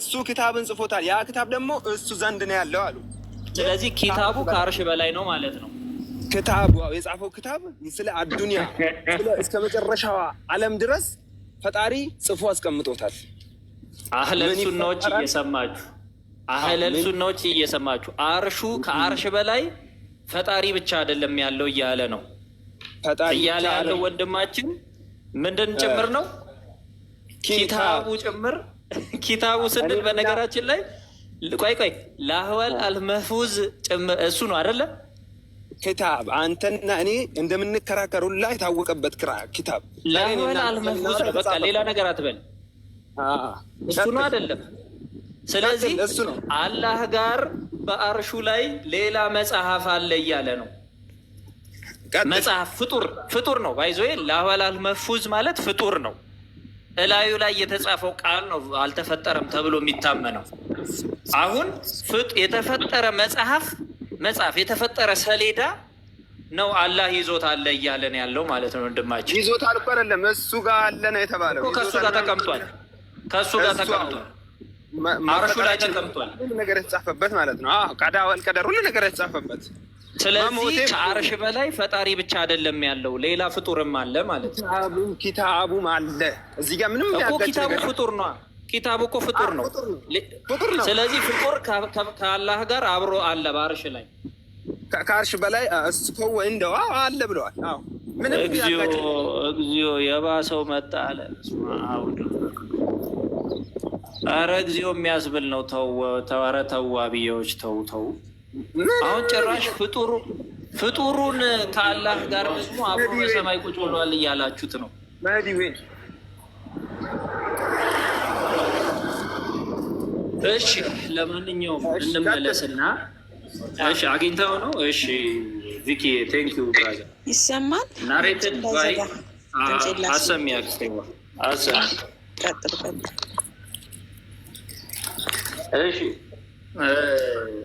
እሱ ኪታብን ጽፎታል። ያ ኪታብ ደግሞ እሱ ዘንድ ነው ያለው አሉ። ስለዚህ ኪታቡ ከአርሽ በላይ ነው ማለት ነው። ክታቡ የጻፈው ክታብ ስለ አዱንያ እስከ መጨረሻዋ ዓለም ድረስ ፈጣሪ ጽፎ አስቀምጦታል። አህለል ምን ሱናዎች ይፈጠራል? እየሰማችሁ፣ አህለል ሱናዎች እየሰማችሁ፣ አርሹ ከአርሽ በላይ ፈጣሪ ብቻ አይደለም ያለው እያለ ነው። ፈጣሪ እያለ ብቻ ያለው አይደለም። ወንድማችን ምንድን ጭምር ነው? ኪታብ። ኪታቡ ጭምር። ኪታቡ ስንል በነገራችን ላይ፣ ቆይ ቆይ፣ ላህወል አልመህፉዝ ጭምር እሱ ነው አይደለ? ኪታብ አንተና እኔ እንደምንከራከር ሁላ የታወቀበት ኪታብ። ላህወል አልመህፉዝ ነው። በቃ ሌላ ነገር አትበል። እሱ ነው አይደለም? ስለዚህ ቀጥል፣ እሱ ነው። አላህ ጋር በአርሹ ላይ ሌላ መጽሐፍ አለ እያለ ነው። ቀጥል። መጽሐፍ ፍጡር ፍጡር ነው። By the way ላህወል አልመህፉዝ ማለት ፍጡር ነው። እላዩ ላይ የተጻፈው ቃል ነው አልተፈጠረም ተብሎ የሚታመነው። አሁን የተፈጠረ መጽሐፍ የተፈጠረ ሰሌዳ ነው አላህ ይዞት አለ እያለን ያለው ማለት ነው ወንድማችን። ይዞታል እኮ አይደለም፣ እሱ ጋር አለ ነው የተባለው። እኮ ከእሱ ጋር ተቀምጧል። ከእሱ ጋር እሱ ተቀምጧል። አርሹ ላይ መፈጠራችን ተቀምጧል። ሁሉ ነገር የተጻፈበት ማለት ነው። አዎ፣ ቀዳ ወልቀደር ሁሉ ነገር የተጻፈበት። ስለዚህ መሞቴ ከአርሽ በላይ ፈጣሪ ብቻ አይደለም ያለው፣ ሌላ ፍጡርም አለ ማለት ነው። ኪታቡም ኪታቡም አለ እዚህ ጋር ምንም እኮ ያጋጭ ኪታቡ ነገር ፍጡር ነው። ኪታቡ እኮ ፍጡር ነው። ፍጡር ነው። ፍጡር ነው። ስለዚህ ፍጡር ከአላህ ጋር አብሮ አለ በአርሽ ላይ። ከአርሽ በላይ እሱ ከወ እንደው አዎ አለ ብለዋል። አዎ ምንም እግዚኦ ያጋጭ እግዚኦ፣ የባሰው መጣ አለ። በስመ አብ። ኧረ እግዚኦ የሚያስብል ነው። ተው ተው፣ ኧረ ተው አብዬዎች ተው ተው። አሁን ጭራሽ ፍጡሩን ከአላህ ጋር ደግሞ አብሮ በሰማይ ቁጭ ብሏል እያላችሁት ነው። መህዲ ወይን። እሺ ለማንኛውም እንመለስና፣ እሺ አግኝተው ነው። እሺ ቪኪ፣ thank you brother። ይሰማል። Narrated by እንዳይዘጋ ድምፅ የላስም። አሰሚ፣ አክስቴዋ አሰሚ። ቀጥል ቀጥል። እሺ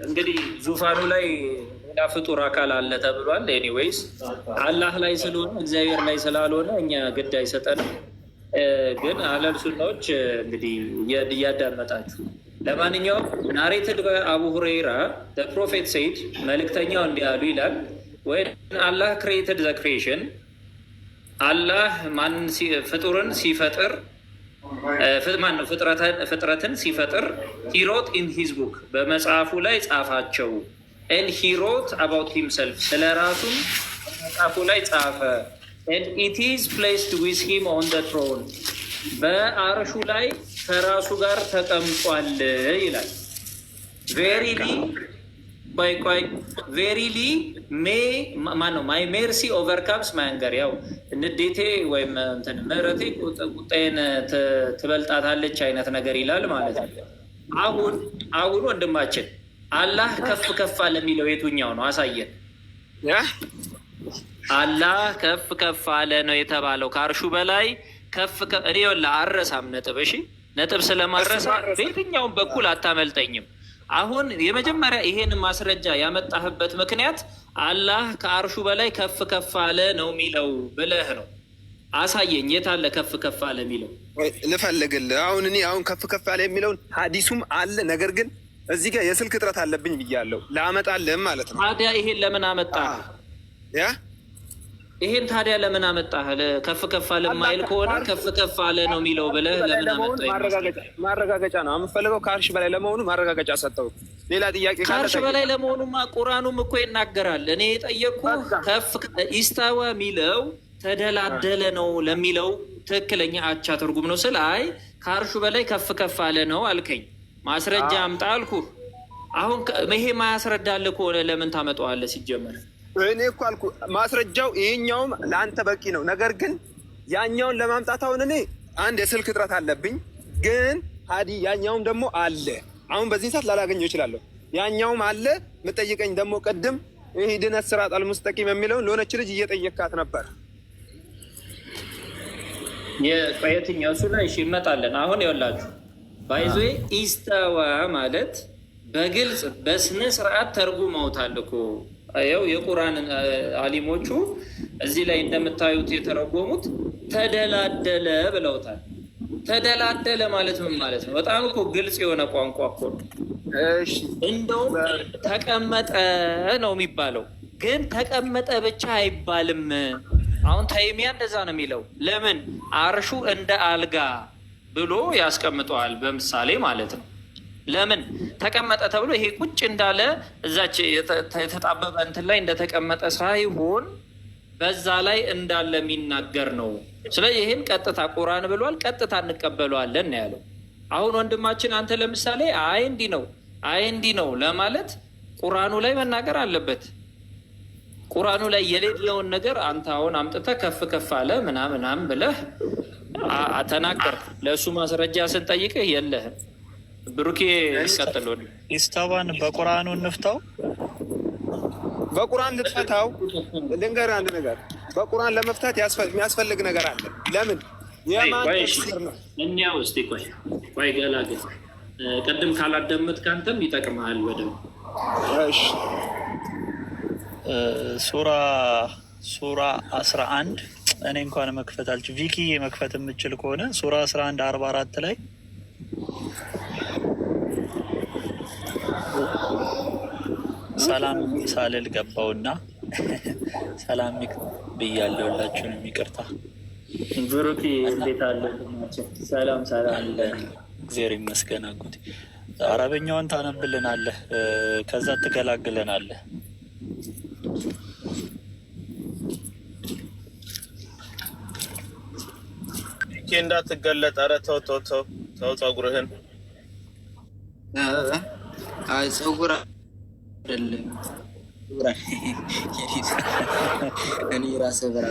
እንግዲህ ዙፋኑ ላይ ሌላ ፍጡር አካል አለ ተብሏል። Anyways አላህ ላይ ስለሆነ፣ እግዚአብሔር ላይ ስላልሆነ እኛ ግድ አይሰጠንም። ግን አህለል ሱናዎች እንግዲህ እያዳመጣችሁ፣ ለማንኛውም narrated አቡ ሁሬራ፣ Prophet said፣ መልእክተኛው እንዲህ አሉ ይላል፣ when አላህ created the creation፣ አላህ ማን ፍጡርን ሲፈጥር፣ ማን ነው ፍጥረትን ሲፈጥር፣ he wrote in his book፣ በመጽሐፉ ላይ ጻፋቸው። And he wrote about himself፣ ስለ ራሱም በመጽሐፉ ላይ ጻፈ። And it is placed with him on the throne፣ በአርሹ ላይ ከራሱ ጋር ተቀምጧል ይላል። Verily፣ ቆይ ቆይ፣ verily may ማን ነው my mercy overcomes my anger፣ ያው ንዴቴ ወይም እንትን ምህረቴ ቁጣዬን ትበልጣታለች አይነት ነገር ይላል ማለት ነው። አሁን ወንድማችን አላህ ከፍ ከፍ አለ የሚለው የቱኛው ነው? አሳየን። ያ አላህ ከፍ ከፍ አለ ነው የተባለው ከአርሹ በላይ ከፍ እኔ ይኸውልህ አልረሳም ነጥብ። እሺ ነጥብ ስለማረሳ በየትኛውም በኩል አታመልጠኝም። አሁን የመጀመሪያ ይሄን ማስረጃ ያመጣህበት ምክንያት አላህ ከአርሹ በላይ ከፍ ከፍ አለ ነው የሚለው ብለህ ነው። አሳየኝ፣ የት አለ ከፍ ከፍ አለ የሚለው? ልፈልግልህ። አሁን እኔ አሁን ከፍ ከፍ አለ የሚለውን ሀዲሱም አለ። ነገር ግን እዚህ ጋር የስልክ እጥረት አለብኝ ብያለሁ። ላመጣልህም ማለት ነው። ታዲያ ይሄን ለምን አመጣህ? ያ ይሄን ታዲያ ለምን አመጣህ? ከፍ ከፍ አለ የማይል ከሆነ ከፍ ከፍ አለ ነው የሚለው ብለህ ለምን አመጣህ? ማረጋገጫ ነው የምፈልገው። ከአርሽ በላይ ለመሆኑ ማረጋገጫ ሰጠው። ሌላ ጥያቄ ካለ ከአርሽ ጠይቅ። በላይ ለመሆኑማ ቁርአኑም እኮ ይናገራል። እኔ የጠየቅኩህ ከፍ ኢስታዋ የሚለው ተደላደለ ነው ለሚለው ትክክለኛ አቻ ትርጉም ነው ስል፣ አይ ከአርሹ በላይ ከፍ ከፍ አለ ነው አልከኝ። ማስረጃ አምጣ አልኩህ። አሁን ይሄ ማያስረዳልህ ከሆነ ለምን ታመጣዋለህ ሲጀመር? እኔ እኮ አልኩህ ማስረጃው ይሄኛውም ለአንተ በቂ ነው። ነገር ግን ያኛውን ለማምጣት አሁን እኔ አንድ የስልክ እጥረት አለብኝ። ግን ሀዲ ያኛውም ደግሞ አለ። አሁን በዚህ ሰዓት ላላገኘው እችላለሁ። ያኛውም አለ። የምጠይቀኝ ደግሞ ቅድም ኢህዲነ ሲራጥ አልሙስተቂም የሚለውን ለሆነች ልጅ እየጠየካት ነበር። የትኛው? እሱ ላይ እሺ እንመጣለን። አሁን ይኸውላችሁ by the way ኢስተዋ ማለት በግልጽ በስነ ስርዓት ተርጉመውታል እኮ። ይኸው የቁርአን አሊሞቹ እዚህ ላይ እንደምታዩት የተረጎሙት ተደላደለ ብለውታል። ተደላደለ ማለት ምን ማለት ነው? በጣም እኮ ግልጽ የሆነ ቋንቋ እኮ ነው። እሺ እንደውም ተቀመጠ ነው የሚባለው፣ ግን ተቀመጠ ብቻ አይባልም። አሁን ተይሚያ እንደዛ ነው የሚለው። ለምን አርሹ እንደ አልጋ ብሎ ያስቀምጠዋል፣ በምሳሌ ማለት ነው። ለምን ተቀመጠ ተብሎ ይሄ ቁጭ እንዳለ እዛች የተጣበበ እንትን ላይ እንደተቀመጠ ሳይሆን በዛ ላይ እንዳለ የሚናገር ነው። ስለዚህ ይህን ቀጥታ ቁርአን ብሏል፣ ቀጥታ እንቀበለዋለን ነው ያለው። አሁን ወንድማችን አንተ ለምሳሌ አይ እንዲህ ነው አይ እንዲህ ነው ለማለት ቁርአኑ ላይ መናገር አለበት። ቁርአኑ ላይ የሌለውን ነገር አንተ አሁን አምጥተህ ከፍ ከፍ አለ ምናምን ምናምን ብለህ ተናገርክ። ለእሱ ማስረጃ ስንጠይቅህ የለህም። ብሩኬ ይቀጥል። ኢስተዋን በቁርአኑ እንፍታው። በቁርአን ልትፈታው ልንገርህ አንድ ነገር። በቁርአን ለመፍታት የሚያስፈልግ ነገር አለ። ለምን የማን ቆይ እሺ፣ ተፍሲር ነው? እንያው እስቲ ቆይ ቆይ፣ ገላግል ቅድም ካላዳመጥክ አንተም ይጠቅምሃል በደንብ። እሺ ሱራ 11፣ እኔ እንኳን መክፈት አልችል፣ ቪኪ መክፈት የምችል ከሆነ ሱራ 11 44 ላይ ሰላም ሳልል ገባውና ሰላም ብያለሁ። ሁላችሁንም ይቅርታ። ብሩኬ እንዴት አለ? ሰላም ሰላም። አለን፣ እግዚአብሔር ይመስገን። አጎቴ አረበኛውን ታነብልናለህ፣ ከዛ ትገላግለናለህ። ኬ እንዳትገለጥ። ኧረ ተው ተው ተው ተው ፀጉርህን። አይ ፀጉር አይደለም፣ እኔ ራሴ በራ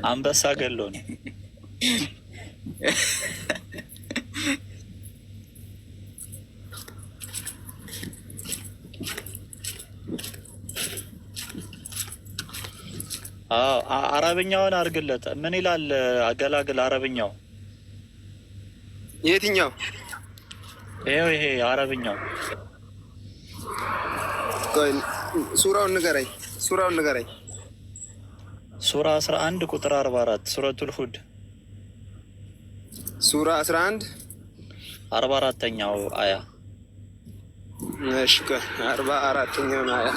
አንበሳ ገሎ ነው። አዎ አረብኛውን አድርግለት። ምን ይላል? አገላግል አረብኛው። የትኛው? ይኸው ይሄ አረብኛው። ቆይ ሱራውን ንገረኝ፣ ሱራውን ንገረኝ። ሱራ 11 ቁጥር 44፣ ሱረቱል ሁድ። ሱራ 11 44ኛው አያ። እሺ ቆይ 44ኛውን አያ።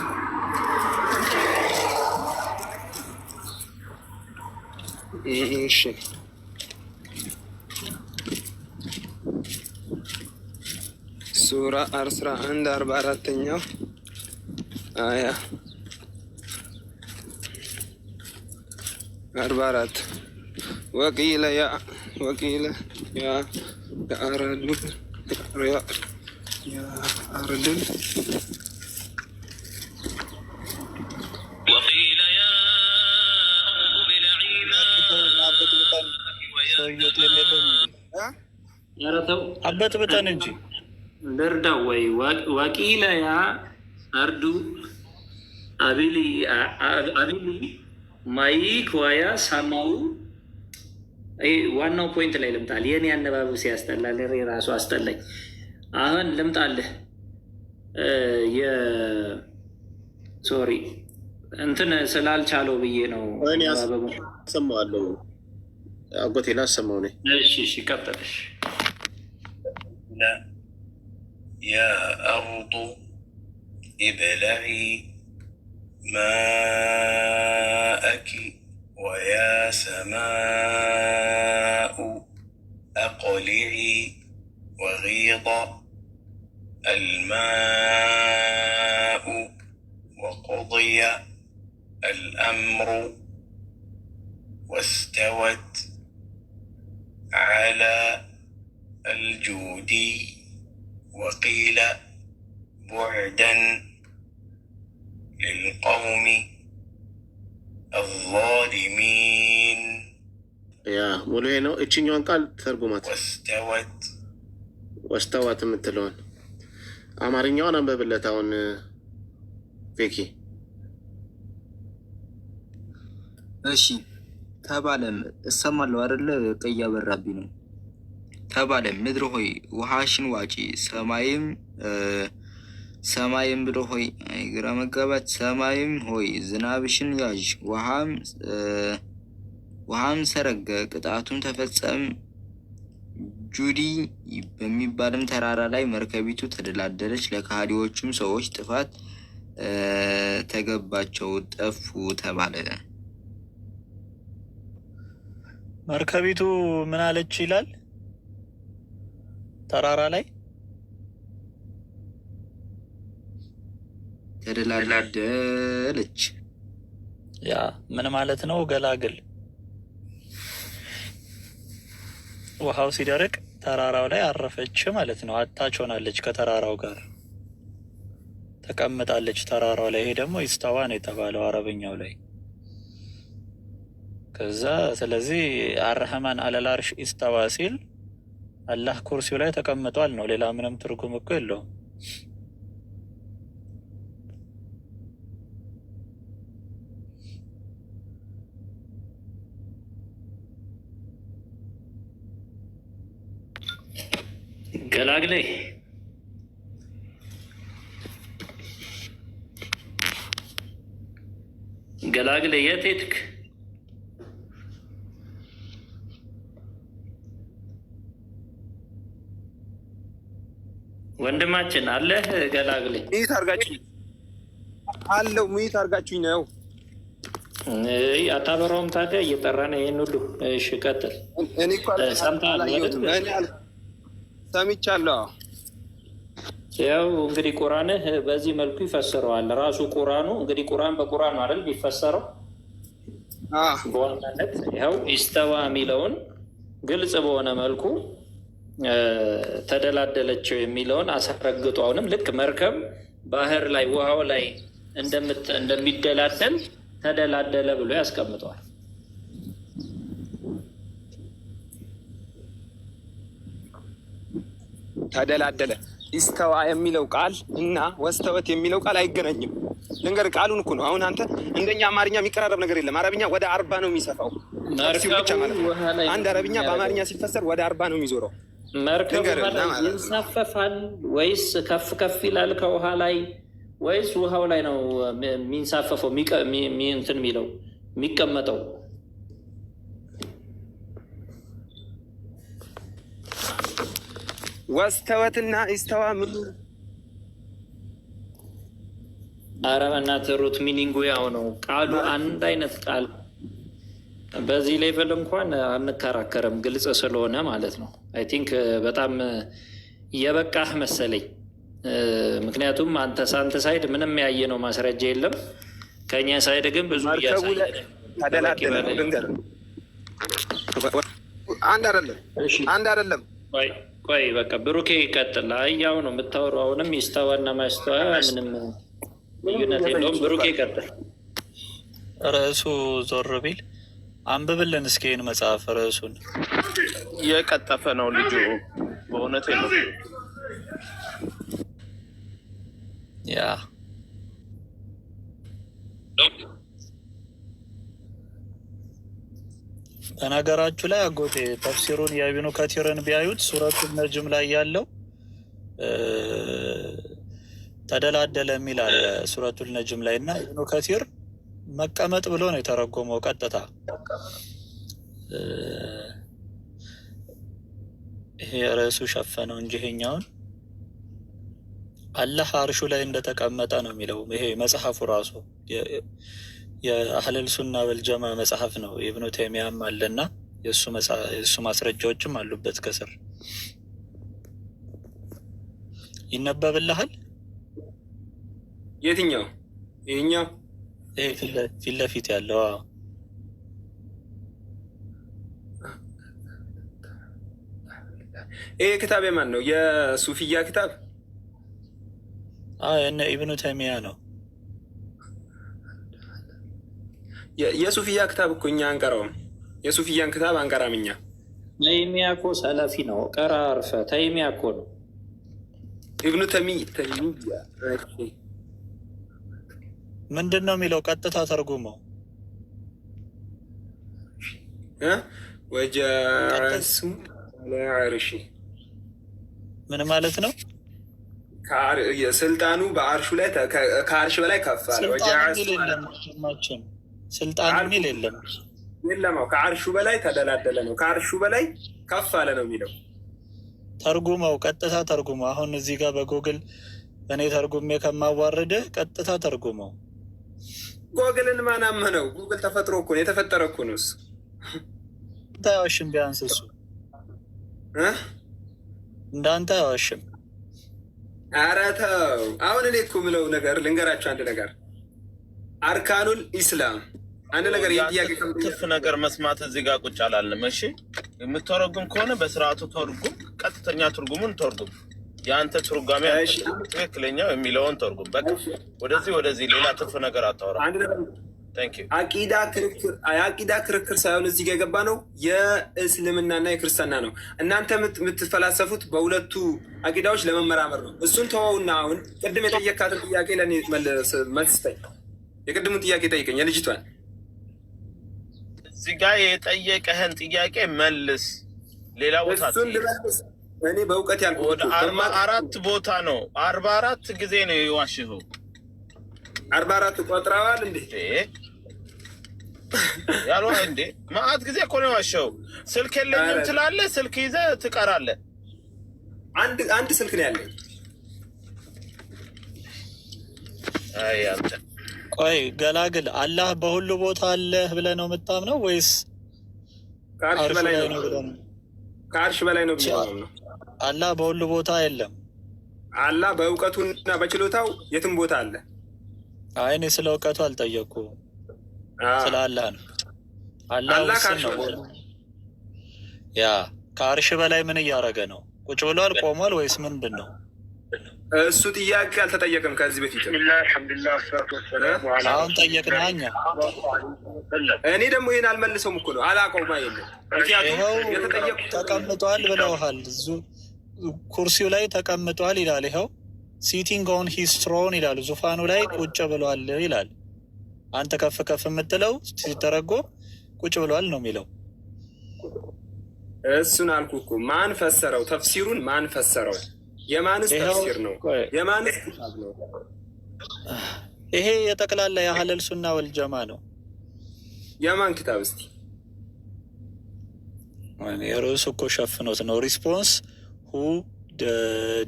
እሺ ሱራ 11 44ኛው አያ፣ 44። وقيل يا أرض وقيل يا أرض ابلعي ماءك ويا ሰውየው ጤና የለውም እንዴ? ኧረ ተው። አበጥብጠን እንጂ። ልርዳው ወይ? وقيل يا أرض أقلعي ماءك ويا سماء። ይሄ ዋናው point ላይ ልምጣል። የኔ አነባበብ ሲያስጠላል፣ እኔ ራሱ አስጠላኝ። አሁን ልምጣልህ። Sorry እንትን ስላልቻለው ብዬ ነው። እኔ አነባበቡ። አሰማዋለሁ፣ አጎቴ ላሰማው እኔ። እሺ ቀጥልሽ። يا أرض ابلعي ماءك ويا سماء أقلعي وغيض الماء وقضي الأمر واستوت على الجودي وقيل بعدا للقوم الظالمين. ያ ሙሉ ይሄ ነው። እችኛዋን ቃል ተርጉማት። واستوت واستوت የምትለውን አማርኛዋን አንበብለት አሁን ፌኪ። እሺ ተባለም፣ እሰማለሁ አይደለ? ቀይ ያበራብኝ ነው። ተባለም ምድር ሆይ ውሃሽን ዋጪ፣ ሰማይም ብሎ ሆይ፣ አይ ግራ መጋባት፣ ሰማይም ሆይ ዝናብሽን ያዥ፣ ውሃም ሰረገ፣ ቅጣቱም ተፈጸም። ጁዲ በሚባልም ተራራ ላይ መርከቢቱ ተደላደለች። ለከሃዲዎቹም ሰዎች ጥፋት ተገባቸው፣ ጠፉ ተባለ። መርከቢቱ ምን አለች ይላል? ተራራ ላይ ተደላደለች። ያ ምን ማለት ነው? ገላግል ውሃው ሲደርቅ ተራራው ላይ አረፈች ማለት ነው። Attach ሆናለች ከተራራው ጋር ተቀምጣለች ተራራው ላይ። ይሄ ደግሞ استوى ነው የተባለው አረብኛው ላይ። ከዛ ስለዚህ الرحمن على العرش استوى ሲል አላህ ኩርሲው ላይ ተቀምጧል ነው። ሌላ ምንም ትርጉም እኮ የለውም። ገላግሌ ገላግሌ የት ሄድክ? ወንድማችን አለህ? ገላግሌ Mute አድርጋችሁኝ አለው። Mute አድርጋችሁኝ ነው። እይ፣ አታበራውም ታዲያ እየጠራን ይሄን ሁሉ። እሺ ቀጥል። እኔ እኮ ሰምተሃል አላየሁትም። አይደል? እኔ ሰምቻለሁ። አዎ። ያው እንግዲህ ቁርአንህ በዚህ መልኩ ይፈስረዋል። ራሱ ቁርአኑ እንግዲህ ቁርአን በቁርአን ነው አይደል የሚፈሰረው በዋናነት ይኸው استوى የሚለውን ግልጽ በሆነ መልኩ ተደላደለችው የሚለውን አስረግጦ አሁንም ልክ መርከብ ባህር ላይ ውሃው ላይ እንደሚደላደል ተደላደለ ብሎ ያስቀምጠዋል። ተደላደለ استوى የሚለው ቃል እና واستوت የሚለው ቃል አይገናኝም። ልንገርህ፣ ቃሉን እኮ ነው። አሁን አንተ እንደኛ አማርኛ የሚቀራረብ ነገር የለም። አረብኛ ወደ 40 ነው የሚሰፋው። ተፍሲሩ ብቻ ማለት ነው። ውሃ ላይ አንድ አረብኛ በአማርኛ ሲፈሰር ወደ 40 ነው የሚዞረው። መርከቡ ልንገርህ ላይ እና ማለት ነው። ይንሳፈፋል ወይስ ከፍ ከፍ ይላል ከውሃ ላይ ወይስ ውሃው ላይ ነው የሚንሳፈፈው እንትን የሚለው የሚቀመጠው? واستوت ና استوى ምን ኧረ በእናትህ root meaning ኡ ያው ነው። ቃሉ አንድ አይነት ቃል በዚህ level እንኳን አንከራከርም፣ ግልጽ ስለሆነ ማለት ነው። I think በጣም የበቃህ መሰለኝ። ምክንያቱም አንተ ሳንተ side ምንም ያየነው ማስረጃ የለም። ከእኛ side ግን ብዙ መርከቡ ላይ እያሳየን ተደላደለ ነው። ልንገርህ፣ አንድ አይደለም፣ አንድ አይደለም። ቆይ ቆይ በቃ ብሩኬ ይቀጥል። አይ ያው ነው የምታወራው። አሁንም استوى ና ما استوى ምንም ልዩነት የለውም። ብሩኬ ይቀጥል። ርዕሱ ዞር ቢል አንብብልን እስኪ ይህን መጽሐፍ ርዕሱን። የቀጠፈ ነው ልጁ በእውነት ነው። ያ በነገራችሁ ላይ አጎቴ ተፍሲሩን የኢብኑ ከቲርን ቢያዩት ሱረቱ ነጅም ላይ ያለው ተደላደለ የሚል አለ ሱረቱል ነጅም ላይ እና ኢብኑ ከቲር መቀመጥ ብሎ ነው የተረጎመው ቀጥታ። ይሄ ርዕሱ ሸፈነው እንጂ ይሄኛውን አላህ አርሹ ላይ እንደተቀመጠ ነው የሚለው። ይሄ መጽሐፉ ራሱ የአህለል ሱና ወልጀማ መጽሐፍ ነው። የኢብኑ ተይሚያም አለና የእሱ ማስረጃዎችም አሉበት ከስር ይነበብልሃል። የትኛው? ይሄኛው ይሄ ፊት ለፊት ያለው። አዎ። ይሄ ክታብ የማን ነው? የሱፊያ ክታብ? አዎ፣ የእነ ኢብኑ ተይሚያ ነው። የሱፊያ ክታብ እኮ እኛ አንቀራውም። የሱፊያን ክታብ አንቀራም እኛ። ተይሚያ እኮ ሰለፊ ነው። ቀራ አርፈ ተይሚያ እኮ ነው። ኢብኑ ተይሚያ ምንድን ነው የሚለው? ቀጥታ ተርጉመው። وجالس على عرشه ምን ማለት ነው? ስልጣኑ በአርሹ ላይ ከአርሽ በላይ ከፍ አለ። ስልጣን የሚል የለም ወንድማችን፣ ስልጣን የሚል የለም። የለም፣ ከአርሹ በላይ ተደላደለ ነው። ከአርሹ በላይ ከፍ አለ ነው የሚለው። ተርጉመው፣ ቀጥታ ተርጉመው። አሁን እዚህ ጋር በጉግል እኔ ተርጉሜ ከማዋርድህ ቀጥታ ተርጉመው። ጎግልን ማን አመነው? ጉግል ተፈጥሮ እኮ ነው፣ የተፈጠረ እኮ ነው እሱ። እንዳንተ አይዋሽም። ቢያንስ እሱ እ? እንዳንተ አይዋሽም። ኧረ ተው። አሁን እኔ እኮ የምለው ነገር ልንገራችሁ አንድ ነገር፣ أركان الإسلام አንድ ነገር ይህ ጥያቄ ትርፍ ነገር መስማት እዚህ ጋር ቁጭ አላልንም። እሺ፣ የምተረጉም ከሆነ በስርዓቱ ተርጉም፣ ቀጥተኛ ትርጉሙን ተርጉም። የአንተ ትርጓሜ አንተ ትክክለኛው የሚለውን ተርጉም። በቃ ወደዚህ ወደዚህ ሌላ ትርፍ ነገር አታወራ። አንድ ነገር Thank you። አቂዳ ክርክር የአቂዳ ክርክር ሳይሆን እዚህ ጋር የገባ ነው የእስልምናና የክርስትና ነው። እናንተ የምትፈላሰፉት በሁለቱ አቂዳዎች ለመመራመር ነው። እሱን ተወውና አሁን ቅድም የጠየካትን ጥያቄ ለእኔ መልስ ስጠኝ። የቅድሙን ጥያቄ ጠይቀኝ፣ የልጅቷን። እዚህ ጋር የጠየቀህን ጥያቄ መልስ። ሌላ ቦታ እሱን ልመልስ እኔ በእውቀት ያልኩት ወደ 44 ቦታ ነው፣ 44 ጊዜ ነው የዋሸኸው። 44 ቆጥረዋል እንዴ? ያልዋ እንዴ፣ መአት ጊዜ እኮ ነው የዋሸኸው። ስልክ የለኝም ትላለህ፣ ስልክ ይዘህ ትቀራለህ። አንድ አንድ ስልክ ነው ያለኝ። አይ አንተ። ቆይ ገላግል፣ አላህ በሁሉ ቦታ አለ ብለህ ነው የምታምነው ወይስ ከአርሽ አርሹ በላይ ላይ ነው ነው ብለህ ነው? ከአርሽ በላይ ነው ብዬ ነው። አላህ በሁሉ ቦታ የለም። አላህ በእውቀቱና በችሎታው የትም ቦታ አለ። አይ እኔ ስለ እውቀቱ አልጠየቅኩም፣ ስለ አላህ ነው። አላህ አላህ ውስን ከአርሽ ነው። በላይ ነው። ያ ከአርሽ በላይ ምን እያደረገ ነው? ቁጭ ብሏል? ቆሟል? ወይስ ምንድን ነው? እሱ ጥያቄ አልተጠየቅም ከዚህ በፊት። አሁን ጠየቅና እኛ። እኔ ደግሞ ይህን አልመልሰውም እኮ ነው፣ አላውቀውም። የለም ምክንያቱም ይኸው የተጠየቁት ተቀምጧል ብለውሃል። ኩርሲው ላይ ተቀምጧል ይላል። ይኸው sitting on his throne ይላል። ዙፋኑ ላይ ቁጭ ብሏል ይላል። አንተ ከፍ ከፍ የምትለው ሲተረጎም ቁጭ ብሏል ነው የሚለው። እሱን አልኩ እኮ፣ ማን ፈሰረው? ተፍሲሩን ማን ፈሰረው? የማንስ ይኸው ተፍሲር ነው? ቆይ፣ የማንስ ኪታብ ነው? ይሄ የጠቅላላ የአህለል ሱና ወልጀማ ነው። የማን ኪታብ እስቲ? የርዕሱ እኮ ሸፍኖት ነው። Response who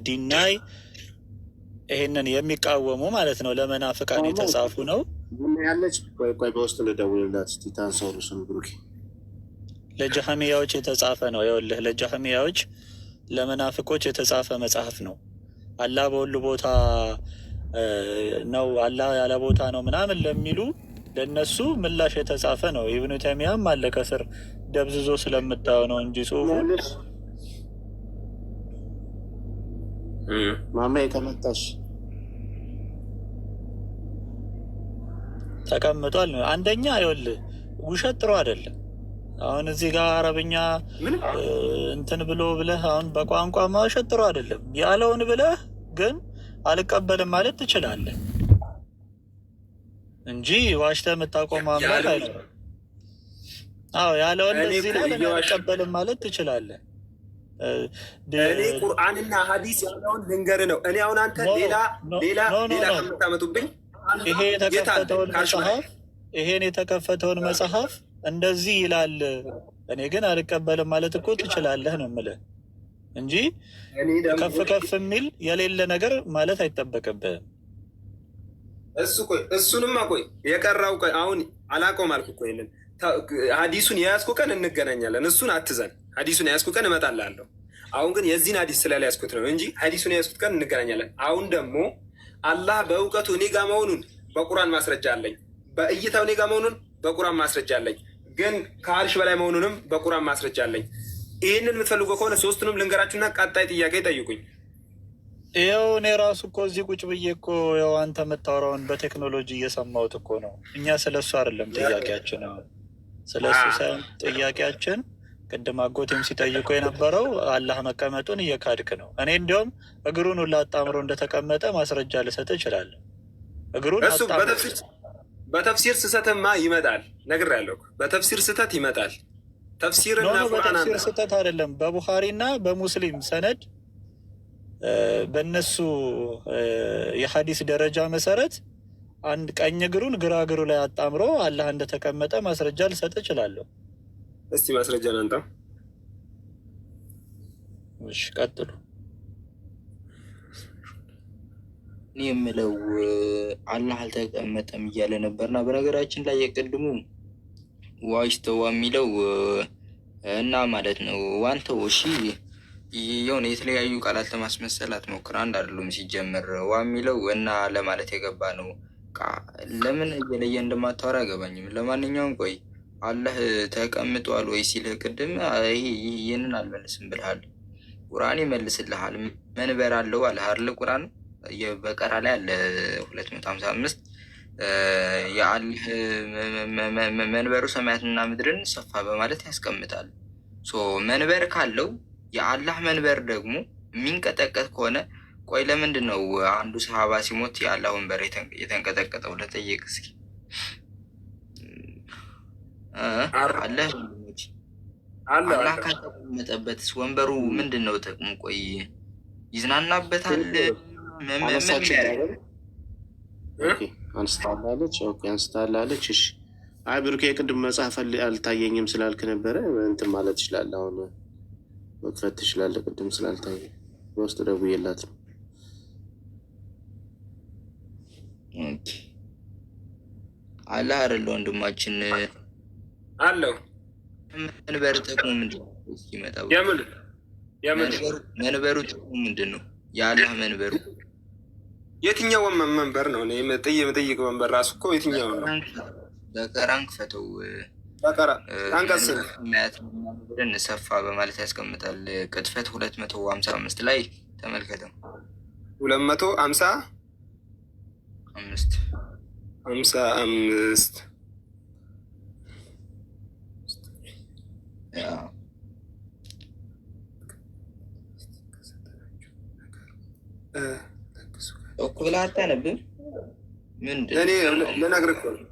deny፣ ይሄንን የሚቃወሙ ማለት ነው። ለመናፍቃን የተጻፉ ነው። ቡና ያለች፣ ቆይ ቆይ፣ በውስጥ ልደውልላት እስኪ ታንሳው ርዕሱን ብሩኬ። ለጃህሚያዎች የተጻፈ ነው። ይኸውልህ ለጃህሚያዎች ለመናፍቆች የተጻፈ መጽሐፍ ነው። አላህ በሁሉ ቦታ ነው፣ አላህ ያለ ቦታ ነው ምናምን ለሚሉ ለነሱ ምላሽ የተጻፈ ነው። ኢብኑ ተይሚያም አለ ከስር፣ ደብዝዞ ስለምታየው ነው እንጂ ጽሁፉን። ማማ ከመጣሽ። ተቀምጧል ነው። አንደኛ ይኸውልህ ውሸት ጥሩ አይደለም። አሁን እዚህ ጋር አረብኛ እንትን ብሎ ብለህ አሁን በቋንቋ ማውሸት ጥሩ አይደለም። ያለውን ብለህ ግን አልቀበልም ማለት ትችላለህ እንጂ ዋሽተህ የምታቆመው አምላክ አይደለም። አዎ ያለውን እኔ እዚህ እኮ ላይ እኔ አልቀበልም ማለት ትችላለህ። እኔ ቁርአንና ሀዲስ ያለውን ልንገርህ ነው። እኔ አሁን አንተ ሌላ ሌላ ሌላ ከምታመጡብኝ ይሄ የት አለ? የተከፈተውን ከአርሽ በላይ? መጽሐፍ፣ ይሄን የተከፈተውን መጽሐፍ እንደዚህ ይላል፣ እኔ ግን አልቀበልም ማለት እኮ ትችላለህ ነው የምልህ እንጂ ከፍ ከፍ የሚል የሌለ ነገር ማለት አይጠበቅብህም። እሱ ቆይ፣ እሱንማ ቆይ የቀራው፣ ቆይ አሁን አላቆም አልኩ እኮ። ይሄንን ሀዲሱን የያዝኩ ቀን እንገናኛለን። እሱን አትዘን። ሀዲሱን የያዝኩ ቀን እመጣልሃለሁ። አሁን ግን የዚህን ሀዲስ ስላልያዝኩት ነው እንጂ ሀዲሱን የያዝኩት ቀን እንገናኛለን። አሁን ደግሞ አላህ በእውቀቱ እኔ ጋ መሆኑን በቁርአን ማስረጃ አለኝ። በእይታው እኔ ጋ መሆኑን በቁርአን ማስረጃ አለኝ። ግን ከአርሽ በላይ መሆኑንም በቁርአን ማስረጃ አለኝ። ይህንን የምትፈልገው ከሆነ ሶስቱንም ልንገራችሁና ቀጣይ ጥያቄ ጠይቁኝ። ይኸው እኔ ራሱ እኮ እዚህ ቁጭ ብዬ እኮ ያው አንተ የምታወራውን በቴክኖሎጂ እየሰማሁት እኮ ነው። እኛ ስለ እሱ አይደለም ጥያቄያችን፣ ስለ እሱ ሳይሆን ጥያቄያችን ቅድም አጎቴም ሲጠይቁ የነበረው አላህ መቀመጡን እየካድክ ነው። እኔ እንዲያውም እግሩን ሁላ አጣምሮ እንደተቀመጠ ማስረጃ ልሰጥ እችላለሁ። እግሩን እሱ አጣምሮ በተፍሲር ስህተትማ ይመጣል። ነግሬያለሁ እኮ፣ በተፍሲር ስህተት ይመጣል። No ተፍሲርና No ቁርአን አንድ በተፍሲር ስህተት አይደለም። በቡኻሪና በሙስሊም ሰነድ በእነሱ የሐዲስ ደረጃ መሰረት አንድ ቀኝ እግሩን ግራ እግሩ ላይ አጣምሮ አላህ እንደተቀመጠ ማስረጃ ልሰጥ እችላለሁ። እስቲ ማስረጃ ናንጣ። እሺ ቀጥሉ። እኔ የምለው አላህ አልተቀመጠም እያለ ነበርና፣ በነገራችን ላይ የቅድሙ واستوى የሚለው እና ማለት ነው ዋንተው። እሺ የሆነ የተለያዩ ቃላት ለማስመሰል አትሞክር። አንድ አይደሉም። ሲጀምር وا የሚለው እና ለማለት የገባ ነው። ለምን እየለየ እንደማታወራ አይገባኝም። ለማንኛውም ቆይ አላህ ተቀምጧል ወይ ሲልህ ቅድም ይህንን አልመልስም ብልሃል። ቁርአን ይመልስልሃል። መንበር አለው አለህ አይደል? ቁርአን የበቀራ ላይ አለ 255 የአላህ መንበሩ ሰማያትና ምድርን ሰፋ በማለት ያስቀምጣል። So መንበር ካለው የአላህ መንበር ደግሞ የሚንቀጠቀጥ ከሆነ ቆይ ለምንድን ነው አንዱ ሰሃባ ሲሞት የአላህ ወንበር የተንቀጠቀጠው? ለጠየቅ እስኪ አላህ አላህ ካልተቀመጠበት ወንበሩ ምንድን ነው ጥቅሙ? ቆይ ይዝናናበታል? አንስታላለች። አንስታላለች። እሺ አይ ብሩኬ የቅድም መጽሐፍ አልታየኝም ስላልክ ነበረ እንትን ማለት ትችላለህ። አሁን መክፈት ትችላለህ። ቅድም ስላልታየ በውስጥ ደውዬላት ነው። አላህ አይደለ ወንድማችን አለው። መንበር ጥቅሙ ምንድን ነው? እስኪመጣ መንበሩ ጥቅሙ ምንድን ነው? የአላህ መንበሩ የትኛው መንበር ነው? የምጠይቅ መንበር ራሱ እኮ የትኛው ነው? በቀራን ክፈተው። በቀራ አንቀጽ ምድርን ሰፋ በማለት ያስቀምጣል። ቅጥፈት 255 ላይ ተመልከተው። 255 55 እኮ ብለህ አታነብም? ምንድን እኔ ልነግርህ እኮ ነው።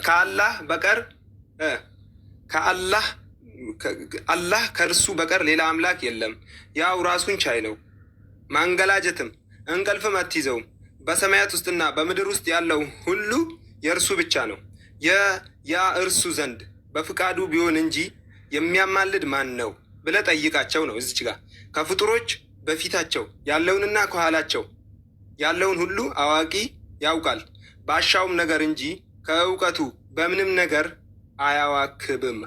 ከአላህ በቀር ከአላህ አላህ ከእርሱ በቀር ሌላ አምላክ የለም። ያው ራሱን ቻይ ነው። ማንገላጀትም እንቅልፍም አትይዘውም። በሰማያት ውስጥና በምድር ውስጥ ያለው ሁሉ የእርሱ ብቻ ነው። ያ እርሱ ዘንድ በፍቃዱ ቢሆን እንጂ የሚያማልድ ማን ነው ብለህ ጠይቃቸው ነው። እዚች ጋር ከፍጡሮች በፊታቸው ያለውንና ከኋላቸው ያለውን ሁሉ አዋቂ ያውቃል። ባሻውም ነገር እንጂ ከእውቀቱ በምንም ነገር አያዋክብም።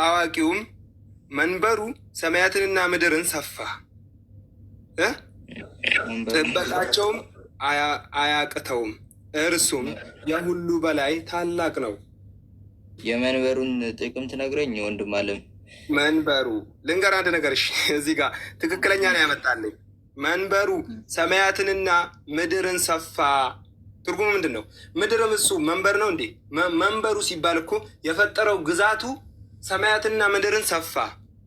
አዋቂውም መንበሩ ሰማያትንና ምድርን ሰፋ፣ ጥበቃቸውም አያቅተውም። እርሱም የሁሉ በላይ ታላቅ ነው። የመንበሩን ጥቅም ትነግረኝ ወንድም አለም። መንበሩ ልንገር አንድ ነገር እሺ፣ እዚህ ጋር ትክክለኛ ነው ያመጣልኝ። መንበሩ ሰማያትንና ምድርን ሰፋ። ትርጉሙ ምንድን ነው? ምድርም እሱ መንበር ነው እንዴ? መንበሩ ሲባል እኮ የፈጠረው ግዛቱ ሰማያትንና ምድርን ሰፋ።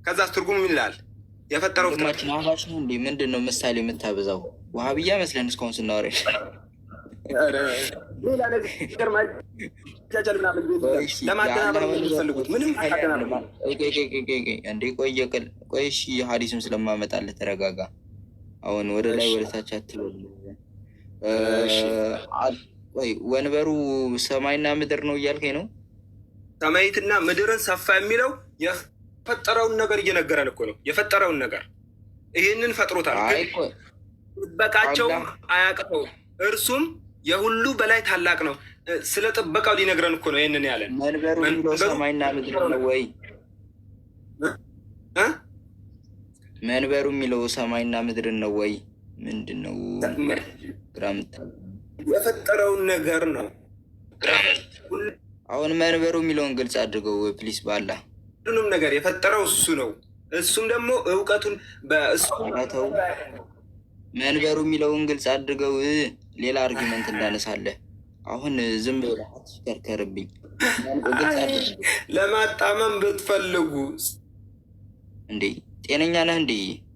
ከዛ ትርጉሙ ምን ይላል? የፈጠረው ወንድማችን አህባሽ ነው እንዴ? ምንድን ነው ምሳሌ የምታበዛው? ውሃብያ መስለን እስካሁን ስናወራ ሌላ ነገር ማጃጃል ምናምን ለማደናበር የሚፈልጉት ምንም አታደናበር። እንዴ ቆይ ቆይ፣ እሺ ሀዲሱን ስለማመጣልህ ተረጋጋ። አሁን ወደ ላይ ወደ ታች አትበል። ቆይ ወንበሩ ሰማይና ምድር ነው እያልከኝ ነው? ሰማይትና ምድርን ሰፋ የሚለው የፈጠረውን ነገር እየነገረን እኮ ነው። የፈጠረውን ነገር ይህንን ፈጥሮታል። ጥበቃቸውም አያቅተውም። እርሱም የሁሉ በላይ ታላቅ ነው። ስለ ጥበቃው ሊነግረን እኮ ነው ይህንን ያለን። መንበሩ የሚለው ሰማይና ምድር ነው ወይ? መንበሩ የሚለው ሰማይና ምድርን ነው ወይ? ምንድን ነው ግራ የፈጠረውን ነገር ነው። አሁን መንበሩ የሚለውን ግልጽ አድርገው please። ባላ ሁሉንም ነገር የፈጠረው እሱ ነው። እሱም ደግሞ እውቀቱን በእሱ መንበሩ የሚለውን ግልጽ አድርገው። ሌላ argument እንዳነሳለህ አሁን ዝም ብለህ አትሽከርከርብኝ። ግልጽ አድርገው። ለማጣመም ብትፈልጉ እንዴ ጤነኛ ነህ እንዴ?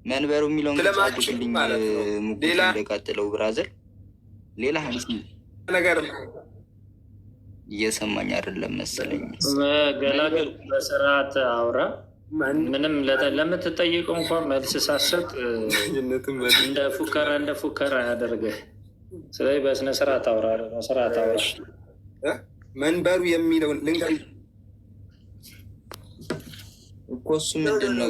መንበሩ የሚለውን ግልጽ አድርግልኝ። ሙጉት እንደቀጥለው brother፣ ሌላ ሀዲስ ነገር እየሰማኝ አይደለም መሰለኝ። ገላገል በስርዓት አውራ። ምንም ለምትጠይቀው እንኳን መልስ ሳሰጥ እንደ ፉከራ እንደ ፉከራ ያደርገህ። ስለዚህ በስነ ስርዓት አውራ፣ በስርዓት አውራ። መንበሩ የሚለውን ልንገር። እኮ እሱ ምንድን ነው?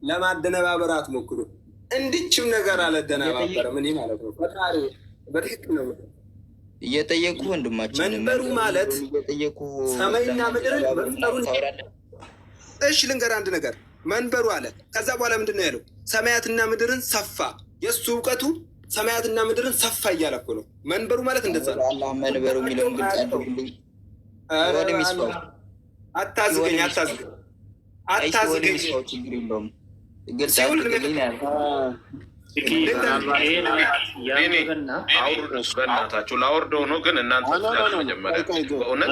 ለማደነባበር አትሞክሩ። እንድችም ነገር አልደነባበረም። እኔ ማለት ነው ፈጣሪ በትክክል ነው እየጠየቁ ወንድማችን መንበሩ ማለት እየጠየቁ ሰማይና ምድርን መፍጠሩን። እሺ ልንገር አንድ ነገር፣ መንበሩ አለ። ከዛ በኋላ ምንድን ነው ያለው? ሰማያትና ምድርን ሰፋ። የእሱ እውቀቱ ሰማያትና ምድርን ሰፋ እያለ እኮ ነው። መንበሩ ማለት እንደዛ ነው። አላህ መንበሩ የሚለውን ግልጽ አድርግልኝ። አታዝገኝ፣ አታዝገኝ፣ አታዝገኝ። ችግር የለውም ግልጽ አድርግልኝ። በእናታችሁ ላወርደው ነው ግን እናንተ መጀመሪያ በእውነት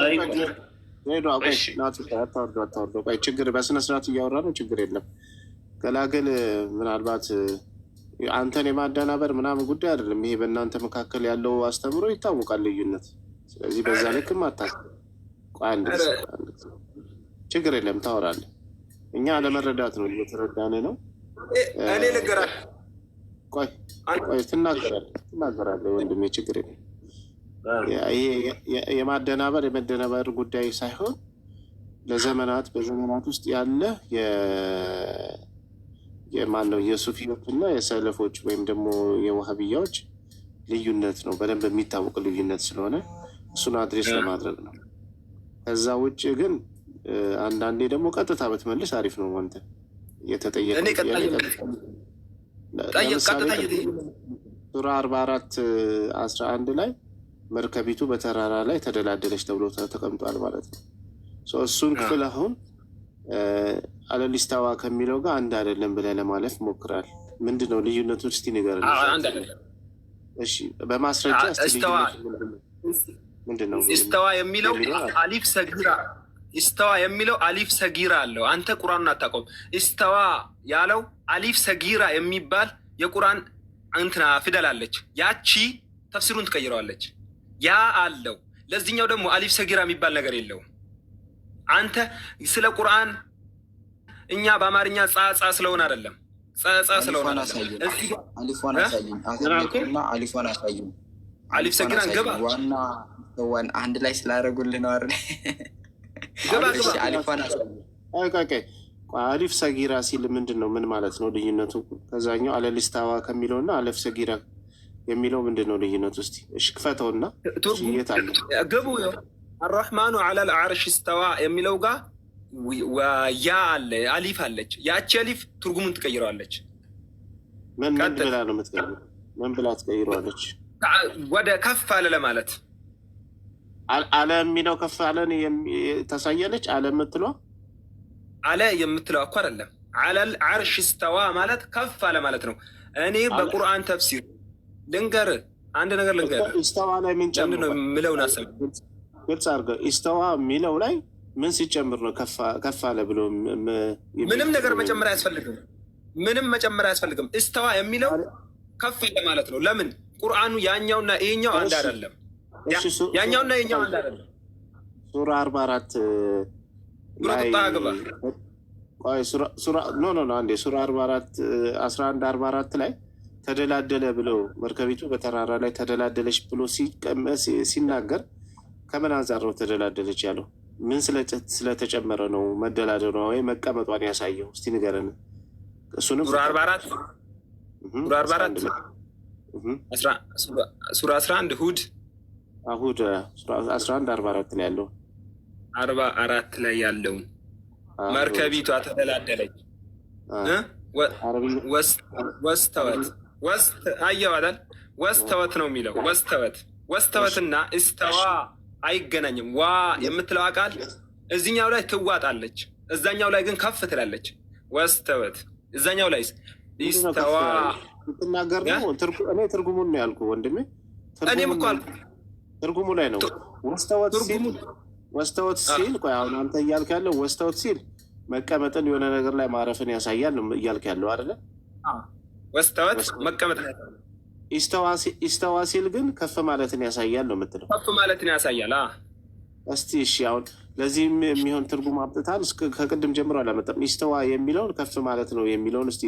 አታወርደው። ቆይ ችግር በስነ ስርዓት እያወራ ነው። ችግር የለም። ገላገል ምናልባት አንተን የማደናበር ምናምን ጉዳይ አይደለም። ይሄ በእናንተ መካከል ያለው አስተምሮ ይታወቃል ልዩነት። ስለዚህ በዛ ልክም አታስብ። አንድ ችግር የለም፣ ታወራለህ። እኛ ለመረዳት ነው እየተረዳን ነው። እኔ ልንገራችሁ። ቆይ ቆይ፣ ትናገራለህ ትናገራለህ ወንድሜ፣ ችግር የለም። ይሄ የማደናበር የመደናበር ጉዳይ ሳይሆን ለዘመናት በዘመናት ውስጥ ያለ የማን ነው የሱፊዎች እና የሰለፎች ወይም ደግሞ የዋህብያዎች ልዩነት ነው። በደንብ የሚታወቅ ልዩነት ስለሆነ እሱን address ለማድረግ ነው። ከዛ ውጭ ግን አንዳንዴ ደግሞ ቀጥታ ብትመልስ አሪፍ ነው። አንተ የተጠየቀው ሱራ 44:11 ላይ መርከቢቱ በተራራ ላይ ተደላደለች ተብሎ ተቀምጧል ማለት ነው። እሱን ክፍል አሁን على الاستواء ከሚለው ጋር አንድ አይደለም ብለህ ለማለፍ ሞክራል። ምንድን ነው ልዩነቱ? እስቲ ንገረን። እሺ፣ በማስረጃ ምንድን ነው استوى የሚለው ألف صغيرة استوى የሚለው ألف صغيرة አለው። አንተ ቁርአኑን አታውቀውም። استوى ያለው ألف صغيرة የሚባል የቁርአን እንትና ፊደል አለች። ያቺ ተፍሲሩን ትቀይረዋለች። ያ አለው። ለዚህኛው ደግሞ ألف صغيرة የሚባል ነገር የለውም። አንተ ስለ ቁርአን እኛ በአማርኛ ጻጻ ስለሆነ አይደለም፣ ጻጻ ስለሆነ አይደለም። አሊፏን አሳየኝ፣ አሊፏን አሳየኝ። ألف صغيرة ን ገባ ዋና ዋን አንድ ላይ ስላደረጉልህ ነው አይደል? ገባ ገባ። አሊፏን አሳየኝ። ألف صغيرة ሲል ምንድን ነው? ምን ማለት ነው ልዩነቱ? ከዛኛው على الاستواء ከሚለውና ألف صغيرة የሚለው ምንድን ነው ልዩነቱ? እስቲ እሺ ክፈተውና የት አለ ግቡ። الرحمن على العرش استوى የሚለው ጋር ያ አለ አሊፍ አለች። ያቺ አሊፍ ትርጉሙን ትቀይረዋለች። ምን ምን ብላ ነው የምትቀይረው? ምን ብላ ትቀይረዋለች? ወደ ከፍ አለ ለማለት አለ የሚለው ከፍ አለን ታሳያለች። አለ የምትለዋ አለ የምትለው እኮ አይደለም። على العرش استوى ማለት ከፍ አለ ማለት ነው። እኔ በቁርአን ተፍሲር ልንገርህ፣ አንድ ነገር ልንገርህ። استوى ላይ ምን ጨምር ነው የምለውን አሰብ ግልጽ አድርገው። استوى የሚለው ላይ ምን ሲጨምር ነው ከፍ አለ ብሎ? ምንም ነገር መጨመር አያስፈልግም። ምንም መጨመር አያስፈልግም። استوى የሚለው ከፍ አለ ማለት ነው። ለምን ቁርአኑ ያኛውና ይሄኛው አንድ አይደለም። ያኛውና ይሄኛው አንድ አይደለም። ሱራ 44 ላይ no no no አንዴ ሱራ 44 11 44 ላይ ተደላደለ ብሎ መርከቢቱ በተራራ ላይ ተደላደለች ብሎ ሲናገር ከምን አንጻር ነው ተደላደለች ያለው? ምን ስለተጨመረ ነው መደላደሏ ወይ መቀመጧን ያሳየው? እስቲ ንገረን። እሱንም ሱራ 44 ሱራ 11 ሁድ ሁድ 11 44 ላይ ያለው 44 ላይ ያለውን መርከቢቷ ተደላደለች፣ واستوت አየው አይደል? واستوت ነው የሚለው። واستوت واستوت ና استوى አይገናኝም። ዋ የምትለው ቃል እዚኛው ላይ ትዋጣለች፣ እዛኛው ላይ ግን ከፍ ትላለች። واستوت እዛኛው ላይ استوى ትናገር ነው። እኔ ትርጉሙን ነው ያልኩህ ወንድሜ። እኔም እኮ አልኩህ ትርጉሙ ላይ ነው። واستوت ሲል واستوت ሲል ቆይ አሁን አንተ እያልክ ያለው واستوت ሲል መቀመጥን የሆነ ነገር ላይ ማረፍን ያሳያል ነው እያልክ ያለው አይደለ? واستوت መቀመጥ استوى ሲል ግን ከፍ ማለትን ያሳያል ነው የምትለው። ከፍ ማለትን ያሳያል። እስቲ እሺ፣ አሁን ለዚህም የሚሆን ትርጉም አምጥታል። ከቅድም ጀምሮ አላመጣም። استوى የሚለውን ከፍ ማለት ነው የሚለውን እስቲ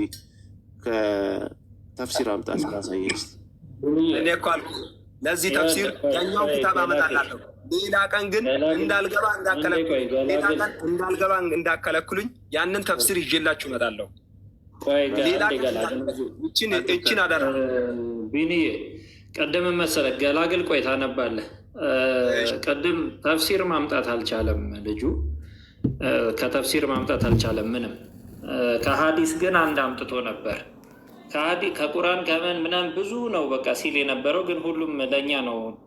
ከተፍሲር አምጣ ስላሳየ። እኔ እኮ አልኩህ ለዚህ ተፍሲር ያኛውን ኪታብ አመጣላለሁ። ሌላ ቀን ግን እንዳልገባ እንዳከለክሉኝ፣ ሌላ ቀን እንዳልገባ እንዳከለክሉኝ ያንን ተፍሲር ይዤላችሁ እመጣለሁ። ሌላ ቀን እችን አደራ። ቢኒዬ፣ ቀደም መሰለህ ገላግል፣ ቆይ ታነባለህ። ቅድም ተፍሲር ማምጣት አልቻለም ልጁ፣ ከተፍሲር ማምጣት አልቻለም ምንም። ከሀዲስ ግን አንድ አምጥቶ ነበር። ከቁርአን ከምን ምናምን ብዙ ነው በቃ ሲል የነበረው፣ ግን ሁሉም ለእኛ ነው።